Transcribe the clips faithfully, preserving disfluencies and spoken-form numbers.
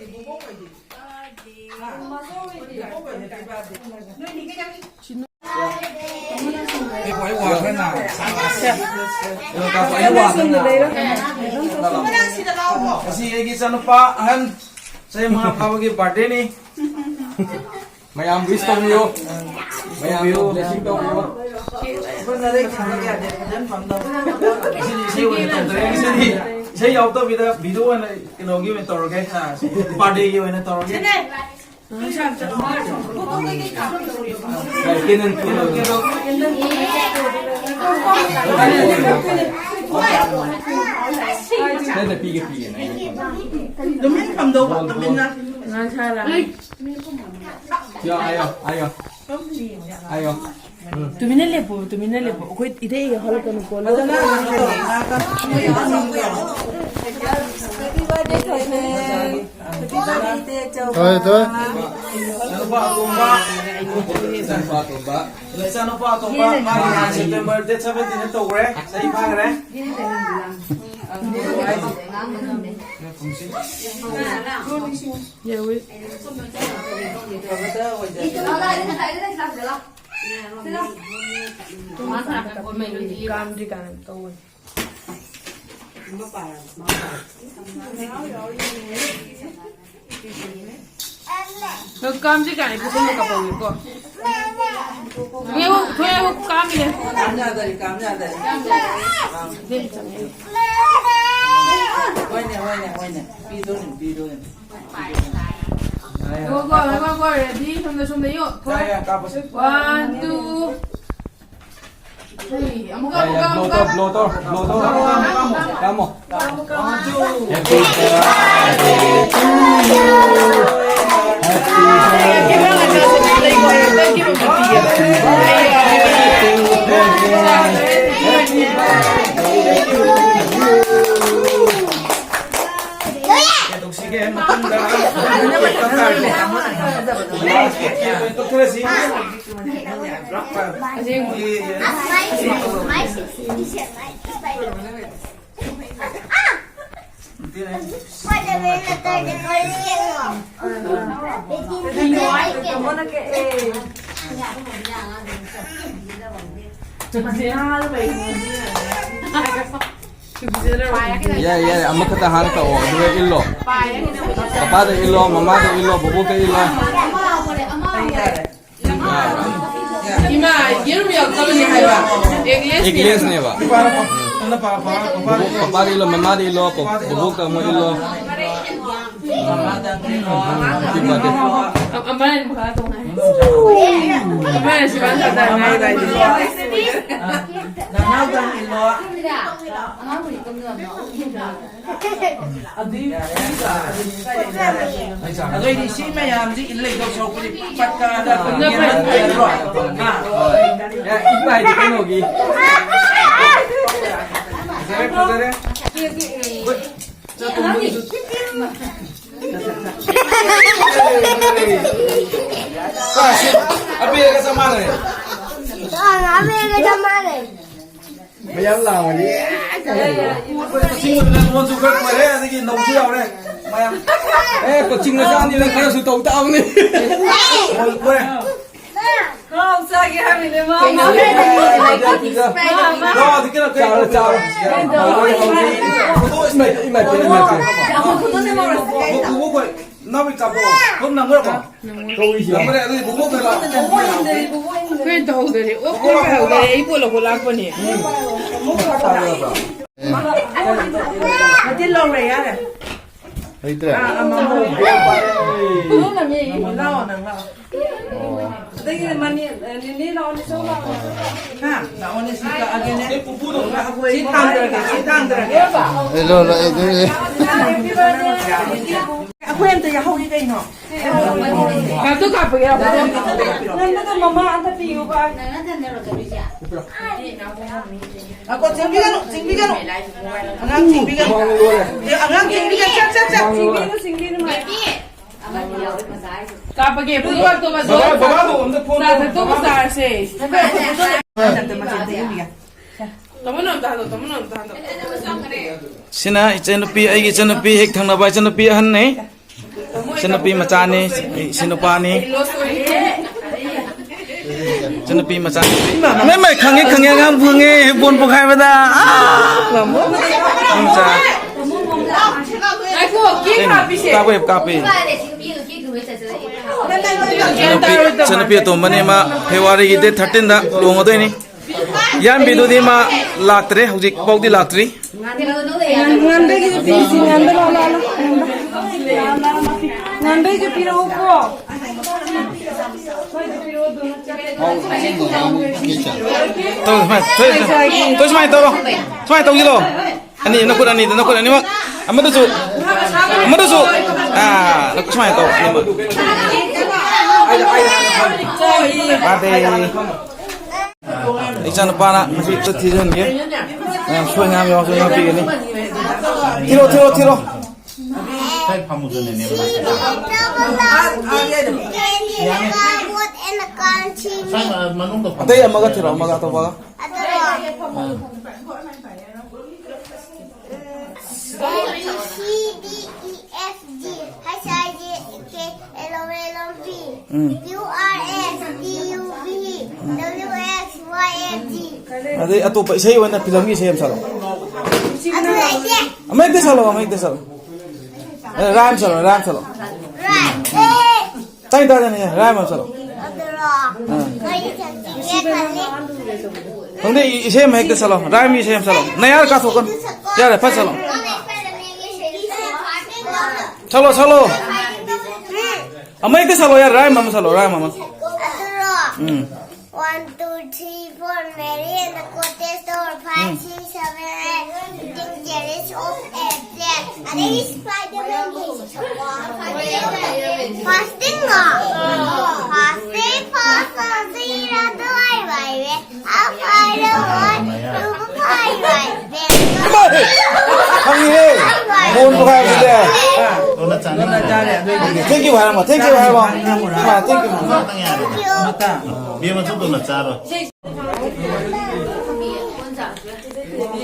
ꯏꯕꯣꯛ ꯑꯣꯏꯗꯤ꯫ ꯍꯥ? ꯏꯕꯣꯛ ꯑꯣꯏꯗꯤ ꯄꯤꯕꯥꯗꯤ꯫ ꯅꯣꯏꯅꯤ ꯀꯩꯗꯧꯔꯤ? ꯑꯩꯕꯨ ꯑꯩ ꯋꯥ ꯈꯔ ꯉꯥꯡꯉꯦ꯫ ꯑꯩꯕꯨ ꯑꯩ ꯋꯥ ꯈꯔ ꯉꯥꯡꯉꯦ꯫ ꯉꯁꯤ ꯑꯩꯒꯤ ꯏꯆꯥꯅꯨꯄꯥ ꯑꯍꯟ ꯆꯍꯤ ꯃꯉꯥ ꯐꯥꯕꯒꯤ ꯕꯥꯔꯗꯦꯅꯤ꯫ ꯃꯌꯥꯝ ꯋꯤꯁ ꯇꯧꯕꯤꯌꯨ꯫ ꯃꯌꯥꯝ ꯕ꯭ꯂꯦꯁꯤꯡ ꯇꯧꯕꯤꯌꯨ꯫ ꯑꯩꯈꯣꯏ ꯅꯔꯩ ꯈꯥꯡꯕ ꯌꯥꯗꯦ, ꯐꯖꯅ ꯐꯝꯗꯧꯅꯤ꯫ ꯉꯁꯤꯗꯤ ꯏꯁꯩ ꯑꯣꯏꯅ ꯇꯧꯗ꯭ꯔꯦ, ꯉꯁꯤꯗꯤ ꯏꯁꯩ ꯌꯥꯎꯗꯕꯤꯗ ꯚꯤꯗꯤꯑꯣ ꯑꯣꯏꯅ ꯀꯩꯅꯣꯒꯤ ꯑꯣꯏꯅ ꯇꯧꯔꯒꯦ꯫ ꯕꯥꯔꯗꯦꯒꯤ ꯑꯣꯏꯅ ꯇꯧꯔꯒꯦ꯫ ꯀꯦꯟꯗꯜ ꯄꯨꯔꯛꯑꯣ꯫ ꯅꯪꯅ ꯄꯤꯒꯦ, ꯄꯤꯒꯦ, ꯅꯪ꯫ ꯇꯨꯃꯤꯟ ꯐꯝꯗꯧꯕ, ꯇꯨꯃꯤꯟꯅ꯫ ꯌꯥ, ꯑꯌꯣ, ꯑꯌꯣ꯫ ꯑꯌꯣ꯫ ꯎꯝ꯫ ꯇꯨꯃꯤꯟꯅ ꯂꯦꯞꯄꯣ, ꯇꯨꯃꯤꯟꯅ ꯂꯦꯞꯄꯣ꯫ ꯑꯩꯈꯣꯏ ꯏꯇꯩ ꯏ ꯍꯧꯔꯛꯀꯅꯨꯀꯣ꯫ ꯐꯖꯅ ꯉꯥꯡꯉꯣ꯫ Happy birthday, ꯊꯣꯏꯊꯣꯏ꯫ Happy birthday, ꯏꯇꯩ ꯑꯆꯧꯕ꯫ ꯊꯣꯏ, ꯊꯣꯏ꯫ ꯏꯆꯥꯅꯨꯄꯥ ꯑꯇꯣꯝꯕ꯫ ꯏꯆꯥꯅꯨꯄꯥ ꯑꯇꯣꯝꯕ꯫ ꯃꯥꯒꯤ ꯅꯍꯥꯟ September date seventeen ꯇꯧꯈ꯭ꯔꯦ꯫ ꯆꯍꯤ ꯐꯥꯈ꯭ꯔꯦ꯫ ꯌꯥꯎꯏ꯫ ꯀꯥꯝꯗ꯭ꯔꯤ ꯀꯥꯟꯗ ꯇꯧꯕꯅꯤ꯫ ꯅꯪ ꯀꯥꯝꯗ꯭ꯔꯤ ꯀꯥꯟꯗ ꯄꯨꯈꯝꯗ ꯀꯥꯞꯄꯧꯒꯦꯀꯣ꯫ ꯊꯣꯏ ꯍꯧ-, ꯊꯣꯏ ꯍꯧ ꯀꯥꯝꯃꯤꯅꯦ꯫ ꯀꯥꯝ ꯌꯥꯗꯔꯤ, ꯀꯥꯝ ꯌꯥꯗꯔꯤ꯫ ꯏꯕꯦꯝ ꯆꯪꯉꯦ꯫ ꯍꯣꯏꯅꯦ, ꯍꯣꯏꯅꯦ, ꯍꯣꯏꯅꯦ꯫ ꯄꯤꯗꯣꯏꯅꯤ, ꯄꯤꯗꯣꯏꯅꯤ꯫ ꯉꯥꯏꯈꯣ, ꯉꯥꯏꯈꯣ, ꯉꯥꯏꯈꯣ, ready? ꯁꯣꯝꯗ, ꯁꯣꯝꯗ ꯌꯦꯡꯉꯣ꯫ ꯌꯥꯏ, ꯌꯥꯏ, ꯀꯥꯞꯄꯁꯤ꯫ One, two, three. ꯑꯃꯨꯛꯀ, ꯌꯥꯏ, ꯌꯥꯏ, ꯑꯃꯨꯛꯀ, blow ꯑꯃꯨꯛꯀ꯫ Tꯧꯔꯣ, blow ꯇꯧꯔꯣ, blow ꯇꯧꯔꯣ꯫ ꯀꯥꯝꯃꯣ, ꯀꯥꯝꯃꯣ꯫ One, two. Happy birthday to you. Happy birthday to you. Happy birthday to you. ꯀꯩꯗꯧꯁꯤꯒꯦ? ꯃꯇꯨꯡꯗ ꯂꯥꯁꯀꯤ ꯀꯦꯛ ꯑꯣꯏꯅ ꯀꯛꯊꯔꯁꯤ꯫ ꯌꯥꯏ, ꯌꯥꯏ, ꯑꯃꯈꯛꯇ ꯍꯥꯟꯅ ꯀꯛꯑꯣ, ꯑꯗꯨꯒ ꯏꯜꯂꯣ꯫ ꯄꯄꯥꯗ ꯏꯜꯂꯣ, ꯃꯃꯥꯗ ꯏꯜꯂꯣ, ꯕꯣꯕꯣꯛꯇ ꯏꯜꯂꯣ꯫ ꯏꯃꯥ, ꯌꯦꯔꯨꯝ ꯌꯥꯎꯗꯕꯅꯤ ꯍꯥꯏꯕ꯫ ꯑꯦꯒꯂꯦꯁꯅꯦꯕ꯫ ꯄꯄꯥꯗ ꯏꯜꯂꯣ, ꯃꯃꯥꯗ ꯏꯜꯂꯣ, ꯕꯣꯕꯣꯛꯇ ꯑꯃꯨꯛ ꯏꯜꯂꯣ꯫ ꯑꯃꯅ ꯃꯈꯥ ꯇꯣꯡꯉꯥꯏ꯫ ꯑꯃꯅ ꯁꯤꯕꯥꯟ ꯇꯥꯗ ꯉꯥꯏ ꯂꯥꯏꯗꯤ꯫ ꯑꯗꯨꯏꯗꯤ ꯁꯤ ꯃꯌꯥꯝꯁꯤ ꯏꯜ ꯂꯩꯗꯧ ꯁꯔꯨꯛꯄꯨꯗꯤ ꯄꯠ ꯀꯥꯗ ꯌꯦꯟꯃꯟ ꯐꯩꯗ꯭ꯔꯣ? ꯍꯥ? ꯏꯃꯥꯏꯗꯤ ꯀꯩꯅꯣꯒꯤ꯫ ꯐꯖꯔꯦ, ꯐꯖꯔꯦ꯫ ꯑꯕꯦꯔꯒ ꯆꯞ ꯃꯥꯟꯅꯔꯦ꯫ ꯑꯕꯦꯔꯒ ꯆꯞ ꯃꯥꯟꯅꯔꯦ꯫ ꯃꯌꯥꯝ ꯂꯥꯡꯕꯅꯤ꯫ ꯀꯛꯆꯤꯡ ꯑꯣꯏꯕꯅ ꯂꯣꯟꯁꯨ ꯈꯔ ꯈꯣꯏꯔꯦ, ꯑꯗꯒꯤ ꯅꯧꯁꯨ ꯌꯥꯎꯔꯦ꯫ ꯃꯌꯥꯝ꯫ ꯑꯦ, ꯀꯛꯆꯤꯡ ꯃꯆꯥꯅꯤꯅ ꯈꯔꯁꯨ ꯇꯧ ꯇꯥꯕꯅꯤ꯫ ꯈꯣꯏ, ꯈꯣꯏꯔꯦ꯫ ꯉꯥꯎ ꯆꯥꯒꯦ ꯍꯥꯏꯕꯅꯦ, ꯃꯥ꯫ ꯀꯩꯅꯣ? ꯃꯥ, ꯃꯥ꯫ ꯆꯥꯔꯣ, ꯆꯥꯔꯣ꯫ ꯏꯃꯥꯏ, ꯏꯃꯥꯏ, ꯏꯃꯥꯏ, ꯏꯃꯥꯏ꯫ ꯕꯨꯕꯣꯛ, ꯕꯨꯕꯣꯛ ꯈꯣꯏ, ꯅꯥꯎꯔꯤ ꯀꯥꯞꯄꯣ꯫ ꯈꯨꯠ ꯅꯝꯈ꯭ꯔꯕꯣ? ꯀꯧꯔꯤꯁꯤ꯫ ꯅꯝꯈ꯭ꯔꯦ, ꯑꯗꯨꯗꯤ ꯕꯨꯕꯣꯛ ꯈꯣꯏ ꯂꯥꯛꯑꯣ꯫ ꯑꯩꯈꯣꯏ ꯇꯧꯍꯧꯗꯔꯦ꯫ ꯑꯣ, ꯀꯣꯏꯕ ꯍꯧꯗꯔꯦ꯫ ꯑꯩ ꯄꯣꯠ ꯂꯧꯕ ꯂꯥꯛꯄꯅꯦ꯫ ꯃꯇꯤꯜ ꯂꯧꯔꯦ, ꯌꯥꯔꯦ꯫ ꯂꯩꯇ꯭ꯔꯦ? ꯑꯥ, ꯑꯃ ꯂꯧꯔꯦ꯫ ꯂꯥꯛꯑꯣ, ꯅꯪ ꯂꯥꯛꯑꯣ꯫ ꯑꯗꯒꯤ ꯃꯅꯤ, ꯅꯤꯅꯤ ꯂꯥꯛꯑꯣ, ꯅꯤꯁꯧ ꯂꯥꯛꯑꯣ꯫ ꯍꯥ? ꯂꯥꯛꯑꯣꯅꯦ, ꯁꯤ ꯀꯛꯑꯒꯦꯅꯦ꯫ ꯁꯤ ꯊꯥꯡꯗꯔꯒꯦ, ꯁꯤ ꯊꯥꯡꯗꯔꯒꯦ꯫ ꯑꯦ, ꯂꯣ, ꯂꯣ, ꯑꯦ, ꯑꯗꯨ, ꯑꯦ꯫ ꯑꯩꯈꯣꯏ ꯑꯝꯇ ꯌꯥꯍꯧꯒꯦ ꯀꯩꯅꯣ꯫ ꯀꯥꯞꯇꯨ ꯀꯥꯞꯄꯒꯦ, ꯀꯥꯞꯇꯨ꯫ ꯅꯪꯅꯗ ꯃꯃꯥ ꯑꯝꯇ ꯄꯤꯌꯨꯕ꯫ ꯉꯥꯏꯈꯣ, ꯆꯤꯡꯕꯤꯒꯅꯨ, ꯆꯤꯡꯕꯤꯒꯅꯨ꯫ ꯑꯉꯥꯡ ꯆꯤꯡꯕꯤꯒꯅꯨ꯫ ꯑꯦ, ꯑꯉꯥꯡ ꯆꯤꯡꯕꯤꯒꯅꯨ, ꯆꯠ, ꯆꯠ, ꯆꯠ꯫ ꯆꯤꯡꯕꯤꯒꯅꯨ, ꯆꯤꯡꯕꯤꯒꯅꯨ꯫ ꯀꯥꯞꯄꯒꯦ, ꯄꯨꯡ ꯀꯌꯥ ꯇꯨꯝꯃꯗꯣꯏ? ꯕꯕꯥ, ꯕꯕꯥꯗꯣ ꯑꯝꯇ ꯐꯣꯟ ꯆꯥ ꯇꯧ꯫ ꯊꯛꯇꯣꯛꯑꯒ ꯆꯥꯔꯁꯦ꯫ ꯃꯆꯦ ꯑꯝꯇ ꯌꯦꯡꯕꯤꯒꯦ꯫ ꯇꯥꯃꯣꯅ ꯑꯝꯇ ꯍꯟꯗꯣꯛ, ꯇꯥꯃꯣꯅ ꯑꯝꯇ ꯍꯟꯗꯣꯛ꯫ ꯁꯤꯅ ꯏꯆꯟꯅꯨꯄꯤ, ꯑꯩꯒꯤ ꯏꯆꯟꯅꯨꯄꯤ, ꯍꯦꯛ ꯊꯪꯅꯕ ꯏꯆꯟꯅꯨꯄꯤ ꯑꯍꯟꯅꯤ꯫ ꯏꯆꯟꯅꯨꯄꯤ ꯃꯆꯥꯅꯤ, ꯏꯆꯟꯅꯨꯄꯥꯅꯤ꯫ ꯏꯆꯟꯅꯨꯄꯤ ꯃꯆꯥ꯫ ꯃꯩ, ꯃꯩ, ꯈꯪꯉꯦ, ꯈꯪꯉꯦ, ꯑꯉꯥꯡ ꯐꯪꯉꯦ, ꯕꯣꯟ ꯄꯣꯈꯥꯏꯕꯗ꯫ ꯑꯥ! ꯃꯆꯥ꯫ ꯉꯥꯏꯈꯣ, ꯀꯦꯛ ꯀꯩꯅꯣ? ꯍꯥꯞꯄꯤꯁꯦ꯫ ꯀꯥꯞꯄꯦ, ꯀꯥꯞꯄꯦ꯫ ꯏꯆꯟꯅꯨꯄꯤ, ꯏꯆꯟꯅꯨꯄꯤ ꯑꯇꯣꯝꯕꯅꯤ, ꯃꯥ ꯐꯦꯕ꯭ꯔꯨꯋꯥꯔꯤꯒꯤ date thirteen ꯗ ꯂꯨꯍꯣꯡꯒꯗꯣꯏꯅꯤ꯫ ꯌꯥꯝꯕꯤꯗꯨꯗꯤ ꯃꯥ ꯂꯥꯛꯇ꯭ꯔꯦ, ꯍꯧꯖꯤꯛ ꯐꯥꯎꯗꯤ ꯂꯥꯛꯇ꯭ꯔꯤ꯫ ꯉꯥꯟꯕꯩꯒꯤꯁꯨ ꯄꯤꯔꯤꯁꯤ, ꯉꯥꯟꯕ ꯂꯥꯛꯑꯣ, ꯂꯥꯛꯑꯣ, ꯂꯥꯛꯑꯣ꯫ ꯉꯥꯟꯕꯩꯒꯤ ꯄꯤꯔꯛꯎꯀꯣ꯫ ꯇꯧ, ꯁꯨꯃꯥꯏꯅ, ꯇꯧ, ꯇꯧ, ꯁꯨꯃꯥꯏꯅ ꯇꯧꯔꯣ꯫ ꯁꯨꯃꯥꯏꯅ ꯇꯧꯁꯤꯜꯂꯣ꯫ ꯑꯅꯤ, ꯅꯈꯨꯠ ꯑꯅꯤꯗ, ꯅꯈꯨꯠ ꯑꯅꯤꯃꯛ꯫ ꯑꯃꯗꯁꯨ, ꯑꯃꯗꯁꯨ꯫ ꯑꯥ, ꯁꯨꯃꯥꯏꯅ ꯇꯧ, ꯑꯅꯤꯃꯛ꯫ ꯃꯥꯗꯤ꯫ ꯏꯆꯥꯅꯨꯄꯥꯅ ꯉꯁꯤ ꯈꯨꯠ ꯊꯤꯖꯤꯟꯒꯦ꯫ ꯑ, ꯁꯣꯏ ꯉꯥꯝ ꯌꯥꯎꯁꯨ ꯉꯥꯛꯄꯤꯒꯅꯤ꯫ ꯊꯤꯔꯣ, ꯊꯤꯔꯣ, ꯊꯤꯔꯣ꯫ ꯑꯇꯩ ꯑꯃꯒ ꯊꯤꯔꯣ, ꯑꯃꯒ ꯑꯇꯣꯞꯄꯒ꯫ ꯑꯗꯨꯔꯣ? ꯑ꯫ A, B, C, D, E, F, G, H, I, J, K, L, M, N, O, P, um. Q, R, S, T, U, V, W, X, Y, and Z꯫ ꯑꯗꯩ ꯑꯇꯣꯞꯄ ꯏꯁꯩ ꯑꯣꯏꯅ ꯐꯤꯂꯝꯒꯤ ꯏꯁꯩ ꯑꯃ ꯁꯥꯔꯣ꯫ ꯑꯗꯨ ꯂꯩꯇꯦ꯫ ꯑꯃ ꯍꯦꯛꯇ ꯁꯥꯔꯣ, ꯑꯃ ꯍꯦꯛꯇ ꯁꯥꯔꯣ꯫ ꯑꯦ, rhyme ꯁꯥꯔꯣ, rhyme ꯁꯥꯔꯣ꯫ Rhyme꯫ ꯇꯥꯏ ꯇꯥꯗꯅꯦ, rhyme ꯑꯃ ꯁꯥꯔꯣ꯫ ꯑꯗꯨꯔꯣ? ꯑꯥ꯫ ꯀꯔꯤ ꯁꯛꯁꯤꯒꯦ ꯈꯜꯂꯤ꯫ ꯈꯪꯗꯦ, ꯏ-, ꯏꯁꯩ ꯑꯃ ꯍꯦꯛꯇ ꯁꯥꯂꯣ꯫ Rhyme ꯏꯁꯩ ꯑꯃ ꯁꯥꯂꯣ꯫ ꯅꯌꯥ ꯀꯥꯊꯣꯛꯀꯅꯨ꯫ ꯌꯥꯔꯦ, ꯐꯠ ꯁꯥꯂꯣ꯫ ꯁꯥꯂꯣ, ꯁꯥꯂꯣ꯫ ꯑꯃ ꯍꯦꯛꯇ ꯁꯥꯂꯣ, ꯌꯥꯔꯦ, rhyme ꯑꯃ ꯁꯥꯂꯣ, rhyme ꯑꯃ꯫ ꯑꯗꯨꯔꯣ? ꯎꯝ꯫ One, two, three, four, Mary and the cottage door, five, um. Six, seven, eight, eating cherries of apple꯫ ꯑꯗꯒꯤ Spider-Man ꯒꯤ ꯐꯥꯁꯇꯤꯡꯂꯣ? ꯐꯥꯁꯇꯤꯡ ꯐꯥꯁ ꯇꯧꯁꯤꯔ ꯑꯗꯨ ꯍꯥꯏꯕ ꯍꯥꯏꯔꯦ꯫ ꯑꯐꯥꯏꯔ ꯍꯣꯏ, ꯇꯨꯕ ꯐꯥꯏ ꯍꯣꯏ, ꯕꯦꯡ ꯏꯃꯥꯏ! ꯈꯪꯉꯤꯍꯦ! ꯕꯣꯟ ꯄꯣꯈꯥꯏꯕꯁꯤꯗꯤ꯫ ꯇꯣꯟꯅ ꯆꯥꯅꯤꯡꯉꯦ꯫ Thank you ꯍꯥꯏꯔꯝꯃꯣ, thank you ꯍꯥꯏꯔꯝꯃꯣ꯫ ꯏꯃꯥ, thank you꯫ ꯇꯣꯟꯅ ꯆꯥꯔꯣ꯫ ꯕꯦꯝꯃꯁꯨ ꯇꯣꯟꯅ ꯆꯥꯔꯣ꯫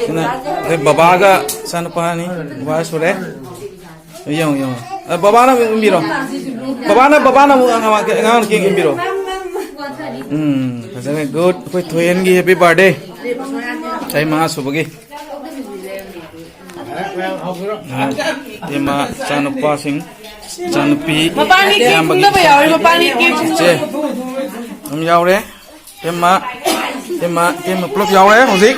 ꯁꯤꯅ ꯑꯩꯈꯣꯏ ꯕꯕꯥꯒ ꯃꯆꯥꯅꯨꯄꯥꯅꯤ꯫ ꯕꯕꯥ ꯁꯨꯔꯦ꯫ ꯌꯦꯡꯉꯣ, ꯌꯦꯡꯉꯣ꯫ ꯑ, ꯕꯕꯥꯅ ꯑꯃꯨꯛ ꯏꯟꯕꯤꯔꯣ꯫ ꯕꯕꯥꯅ, ꯕꯕꯥꯅ ꯑꯃꯨꯛ ꯑꯉꯥꯡ, ꯑꯉꯥꯡ ꯀꯦꯛ ꯏꯟꯕꯤꯔꯣ꯫ ꯎꯝ, ꯐꯖꯅ꯫ Good꯫ ꯑꯩꯈꯣꯏ ꯊꯣꯏꯍꯦꯟꯒꯤ happy birthday꯫ ꯆꯍꯤ ꯃꯉꯥ ꯁꯨꯕꯒꯤ꯫ ꯑ, ꯏꯃꯥ, ꯏꯆꯥꯅꯨꯄꯥꯁꯤꯡ, ꯏꯆꯥꯅꯨꯄꯤ, ꯃꯄꯥꯅꯤ ꯀꯦꯛ ꯏꯌꯥꯝꯕꯒꯤ ꯐꯨꯡꯗꯕ ꯌꯥꯎꯔꯤ, ꯃꯄꯥꯅꯤ ꯀꯦꯛ ꯐꯨꯡꯗꯕ꯫ ꯏꯆꯦ ꯑꯗꯨꯝ ꯌꯥꯎꯔꯦ꯫ ꯏꯃꯥ, ꯏꯃꯥ, ꯏꯃꯥ ꯄꯨꯂꯞ ꯌꯥꯎꯔꯦ ꯍꯧꯖꯤꯛ꯫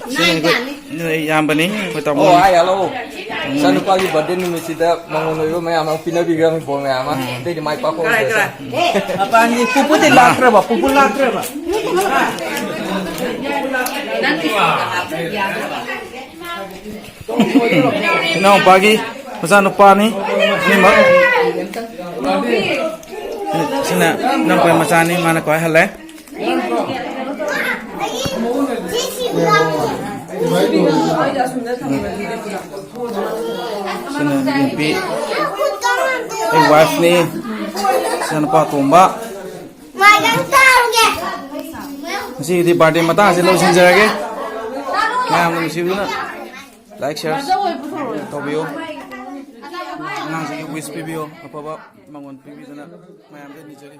ꯁꯤꯅ ꯑꯩꯈꯣꯏ, ꯁꯤꯅ ꯏꯌꯥꯝꯕꯅꯤ, ꯑꯩꯈꯣꯏ ꯇꯥꯃꯣ꯫ ꯑꯣ, ꯍꯥꯏ, ꯍꯜꯂꯣ꯫ ꯏꯆꯥꯅꯨꯄꯥꯒꯤ birthday ꯅꯨꯃꯤꯠꯁꯤꯗ ꯃꯉꯣꯟ ꯑꯣꯏꯕ ꯃꯌꯥꯝ ꯑꯃ ꯄꯤꯅꯕꯤꯈ꯭ꯔꯕꯅꯤ, ꯕꯣꯔ ꯃꯌꯥꯝ ꯑꯃ꯫ ꯎꯝ꯫ ꯑꯇꯩꯗꯤ ꯃꯥꯏ ꯄꯥꯛꯄ ꯑꯣꯏꯖꯔꯁꯅꯨ꯫ ꯃꯄꯥꯟꯒꯤ ꯄꯨꯄꯨꯗꯤ ꯂꯥꯛꯇ꯭ꯔꯕ? ꯄꯨꯄꯨ ꯂꯥꯛꯇ꯭ꯔꯕ? ꯏꯅꯥꯎꯄꯥꯒꯤ ꯃꯆꯥꯅꯨꯄꯥꯅꯤ ꯑꯅꯤꯃꯛ꯫ ꯁꯤꯅ ꯏꯅꯥꯎꯄꯥꯒꯤ ꯃꯆꯥꯅꯤ, ꯃꯥꯅ ꯈ꯭ꯋꯥꯏ ꯍꯜꯂꯦ꯫ ꯁꯤꯅ ꯅꯨꯄꯤ, ꯑꯩ wife ꯅꯤ꯫ ꯁꯤꯅ ꯅꯨꯄꯥ ꯑꯇꯣꯝꯕ꯫ ꯉꯁꯤꯒꯤꯗꯤ birthday ꯃꯇꯥꯡꯁꯤ ꯂꯣꯏꯁꯤꯟꯖꯔꯒꯦ꯫ ꯃꯌꯥꯝꯅ ꯅꯨꯡꯁꯤꯕꯤꯗꯨꯅ like, share ꯇꯧꯕꯤꯌꯨ꯫ ꯑꯉꯥꯡꯁꯤꯒꯤ wish ꯄꯤꯕꯤꯌꯨ, ꯑꯐꯕ ꯃꯉꯣꯟ ꯄꯤꯕꯤꯗꯨꯅ ꯃꯌꯥꯝꯗ ꯅꯤꯖꯔꯤ꯫